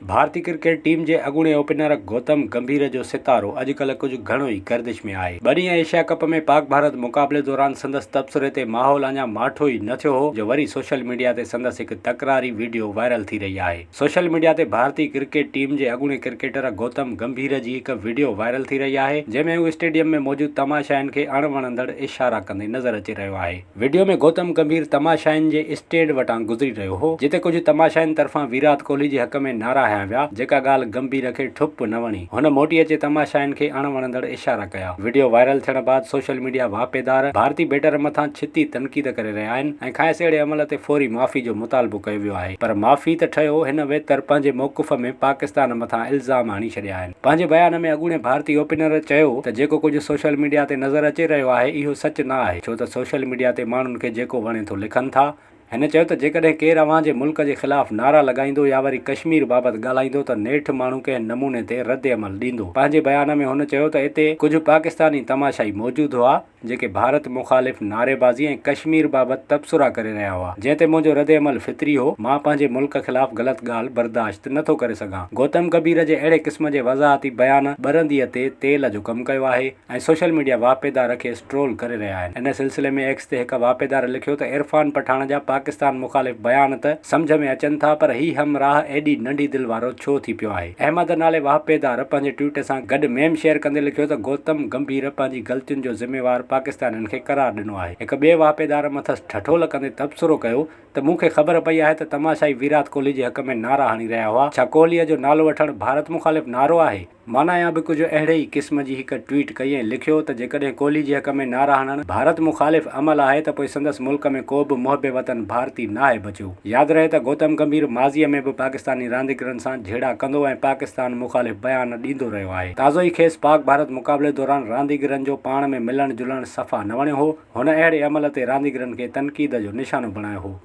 ڀارتي cricket team جي اڳوڻي اوپنر گوتم گمڀير جو ستارو اڄڪلهه ڪجهه گهڻو ئي گردش ۾ آهي. ٻه ڏينهن ايشيا ڪپ ۾ پاڪ ڀارت مقابلي دوران سندس تبصري تي ماحول اڃا ماٺو ئي نه ٿيو هو جو وري سوشل ميڊيا تي سندس هڪ تڪراري وڊيو وائرل ٿي رهي آهي. سوشل ميڊيا تي ڀارتي ڪرڪيٽ ٽيم جي اڳوڻي ڪرڪيٽر گوتم گمڀير جي هڪ وڊيو وائرل ٿي رهي آهي جنهن ۾ هو اسٽيڊيم ۾ موجود تماشائين کي اڻ وڻندڙ اشارا ڪندي نظر اچي رهيو آهي. وڊيو ۾ گوتم گمڀير تماشائين جي اسٽينڊ وٽان گذري رهيو هو، جتي ڪجهه تماشائين طرفان ويرات ڪوهلي جي حق ۾ نعرا هنيا ويا، جيڪا ڳالهه گمڀير کي ٺپ نه وڻي. هن موٽي اچي تماشائين کي اڻ وڻندڙ اشارا ڪيا. وڊيو وائرل ٿيڻ بعد سوشل ميڊيا واهپيدار ڀارتي بيٽر مٿان ڇتي تنقيد ڪري رهيا آهن ۽ کانئس اهڙي عمل تي فوري معافي جو مطالبو ڪيو ويو آهي پر معافي ته ٺهيو هن ويتر پنهنجي موقف ۾ پاڪستان مٿان الزام هڻي ڇڏيا آهن. پنهنجي بيان ۾ اڳوڻي ڀارتي اوپنر چيو ته جيڪو ڪجهه سوشل ميڊيا تي نظر اچي رهيو آهي اهو سچ نه آهي ڇو ته سوشل ميڊيا تي ماڻهن کي جيڪو وڻي ٿو لکن ٿا. هن چيو ته جيڪڏهن ڪير اوهان جي ملڪ جي خلاف نعرا لڳائيندو يا وري ڪشمير بابت ڳالهائيندو ته نيٺ ماڻهو ڪنهن نموني تي ردعمل ڏيندو. پنهنجي بيان ۾ هن چيو ته اتي ڪجهه پاڪستاني تماشائي موجود هئا، جيڪي ڀارت مخالف نعريبازي ۽ ڪشمير بابت تبصرا ڪري رهيا هئا، جنهن تي منهنجو ردعمل فطري هو، مان پنهنجي ملڪ خلاف غلط ڳالهه برداشت نه ٿو ڪري سگهان. گوتم گمڀير جي اهڙي قسم جي وضاحتي بيان ٻرنديء تي تيل جو ڪم ڪيو آهي ۽ سوشل ميڊيا واهپيدار کيس ٽرول ڪري رهيا آهن. ان سلسلي ۾ ايڪس تي هڪ واهپيدار لکيو ته عرفان پٺاڻ جا پاڪستان مخالف بيان ته سمجهه ۾ اچن ٿا پر هي همراهه ايڏي ننڍي دل وارو ڇو ٿي پيو آهي؟ احمد نالي واهپيدار پنهنجي ٽوئيٽ سان گڏ ميم شيئر ڪندي لکيو ته گوتم گمڀير پنهنجي غلطين جو ذميوار پاڪستانين کي قرار ڏنو آهي. هڪ ٻئي واهپيدار مٿس ٺٺول ڪندي تبصرو ڪيو ته مون کي خبر پئي آهي ته تماشائي ويرات ڪوهلي جي حق ۾ نعرا هڻي رهيا هئا، ڇا ڪوهليء جو نالو وٺڻ ڀارت مخالف نعرو آهي؟ مانايا به ڪجهه اهڙي ئي قسم جي هڪ ٽوئيٽ ڪئي ۽ لکيو ته جيڪڏهن ڪوهلي جي حق ۾ نعرا هڻڻ ڀارت مخالف عمل آهي ته پوء سندس ملڪ ۾ ڪو به محب وطن ڀارتي ناهي بچيو. ياد رهي ته گوتم گمڀير ماضيء ۾ به پاڪستاني رانديگرن سان جهيڙا ڪندو ۽ پاڪستان مخالف بيان ڏيندو رهيو آهي. تازو ئي کيس پاڪ ڀارت مقابلي دوران رانديگرن جو پاڻ ۾ ملڻ جلڻ صفا نه وڻيو هو. هن اهڙي عمل تي رانديگرن کي تنقيد جو نشانو بڻايو هو.